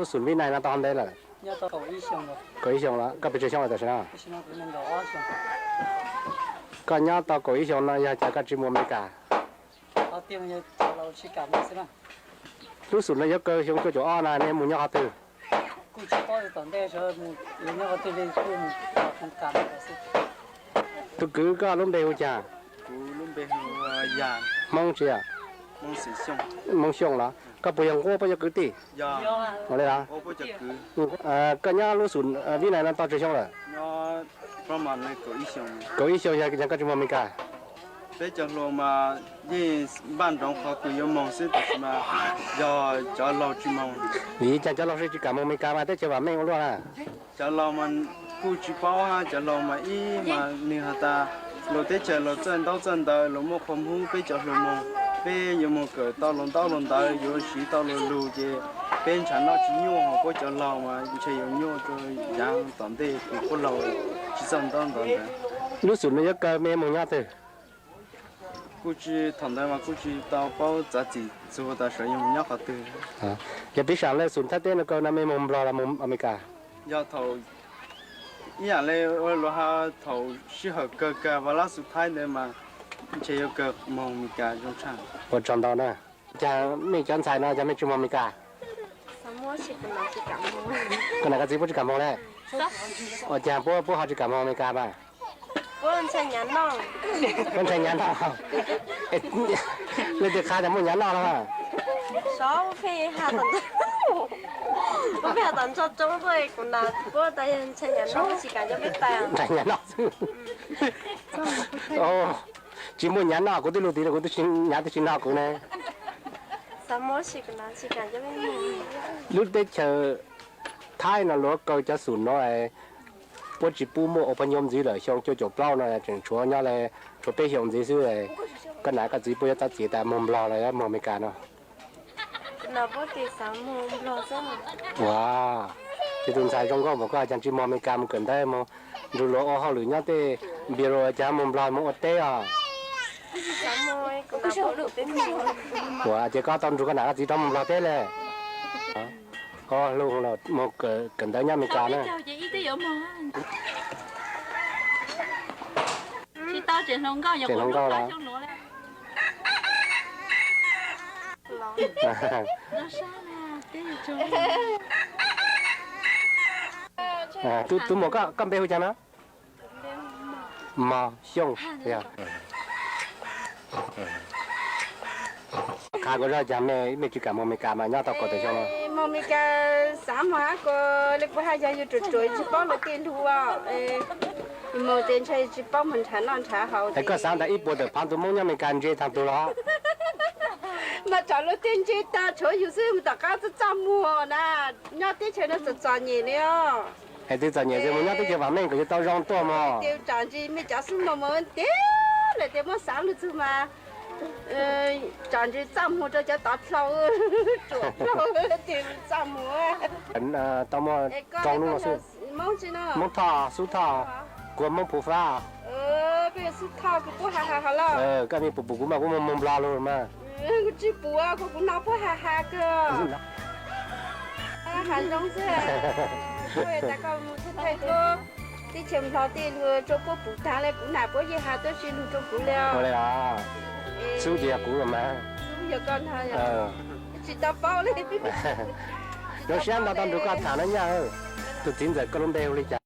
Lub xum Vib Nais no tau ntev lawm? Kaum ib xyoos los? Koj pes tsawg xyoo lawm tam sim no? Koj nyob tau kaum ib xyoos no yog cas koj tsis mus Amelikas? Lub xum no yuav kaw xyoo cuaj caum ob no nej mus nyob qhov twg? Tus kwv koj lub npe hu cas? Hmoob tsi? Hmoob Xyooj los? Koj puas yog nquab puab yuav kwv tij? Ua li los? Koj nyob lub xum Vib Nais no tau tsawg xyoo lawm? Kaum ib xyoos yog cas koj tsis mus Amelikas? Peb cov hluas mas yeej npaj nroov qhov kws yuav moog xwb tab sis mas yog cov laug tsis moog. Vim cas cov laug tsis kam moog Amelikas mas teb chaws vam meej ua luaj na? Cov laug mas kuj tsis paub, cov laug mas ib mas nwg has tas luag teb chaws luag txawj ntaub txawj ntawv luag muaj qhua Hmoob, peb cov hluas moog peb yuav moog kawm tau luag ntaub luag ntawv yuav siv tau luag lug ces peb ntshav noj tsis nyuaj, puab cov laug mas ntshe yuav nyuaj rua yaav tom ntej kws puab laug tsis txawj ntaub ntawv ntawd. Lub xum no yuav kaw mej moog nyob twg? Kuj tsis, thaum ntawd mas kuj tsis tau paub txav txim txug tas sawv yuav moog nyob qhov twg. Yog piv xam le xum Thaib teb no kaw no mej moog Nplog los moog Amelikas? Yog thaum ib yaam le luag has thaum sij hawm kawg kawg vas lab xu Thaib ntawd mas ntshe yuav kaw moog Amelikas zoo tshaj. Ua tsaug ntau na. Cas mej cov ntxhais no cas mej tsis moog Amelikas? Koj nam koj txiv puab tsis kam moog le? Ua cas puab, puab ho tsis kam moog Amelikas mas? Puab ntshai nyav noj. Leej twg qha tas muaj nyav noj los? Puab pheej has tom ntog tuaj, kuv nam puab tas ntshai nyav noj, tsis kam coj peb tais. Ntshai nyav noj xwb. Tsis muaj nyav noj, kuv twb lug tid los kuv twb tsis, nyav twb tsis noj kuv ne. Lub teb chaws Thaib no luag kaw cov xum no, puab tsis pub muaj ua phooj ywg ntxiv lawm, xyoo cuaj caum plaub no tseem tshuav nyob le, tshuav peb xyoos ntxiv xwb. Koj nam koj txiv puab yuav txav txim tas moog Nplog los yuav moog Amelikas no? Ua, ces tus ntxhais zoo nkauj npaum koj cas tsis moog Amelikas moog kawm ntawv, moog nrug luag ua hauj lwm nyob tej npias lug, cas moog Nplog moog ua teb os? Ua, ces koj tau nrug koj nam koj txiv rov moog Nplog teb le? Hlub los moog kawm ntawv nyob Amelikas na. Tseem hluas nkauj los? Tub muam, koj npe hu cas no? Mos Xyooj. Qha kuv zog, cas mej tsis kam moog Amelikas mas nyob tau kaum tawm xyoo no? Moog Amelikas xaav moog hab kuas le kuv has yog yug ruam ruam tsis paub lawv tej lug, moog tes ntshai tsis paub moog nrhav noj nrhav haus. Es koj xaav tas ib puas tawm phaav tug Moob nyob Amelikas ntse taag tug los? Mas tsam luag tej ntse taag tshuav yug xwb, moog tom qab txaj txaj muag na, nyob teb chaws no txom txom nyem li os. Es twb txom nyem xwb moog nyob teb chaws vam meej kuj yuav tau zoo tuaj mog. Tes tsam ntsis mej cov xub moog moog tes lawm tes muab xaav lug txug mas tsam ntsis txaj muag rua cov tov dlhau, ruam dlhau tes txaj muag. Tau muaj rau nub no xwb. Moob Thoj, Xub Thoj, kuv Moob Phuv Fab. Koj mej puas pum kuv mas kuv moog Nplog lug mas. Kuv tsis pum, kuv kuv no puab has has kawg. Has zoo xwb. Kuv tas koj mus thaij thaij tuab teb chaws Nplog tej lug rua puab pum taag le, kuv nam puab yeej has tuab si lug rua kuv le os. Xub ces yog kuv los mas. Xub yog koj no, tsis tau paub le. Zoo siab ntau tau nrug koj tham no nyaj. Tus txiv ntxawm koj lub npe hu li cas?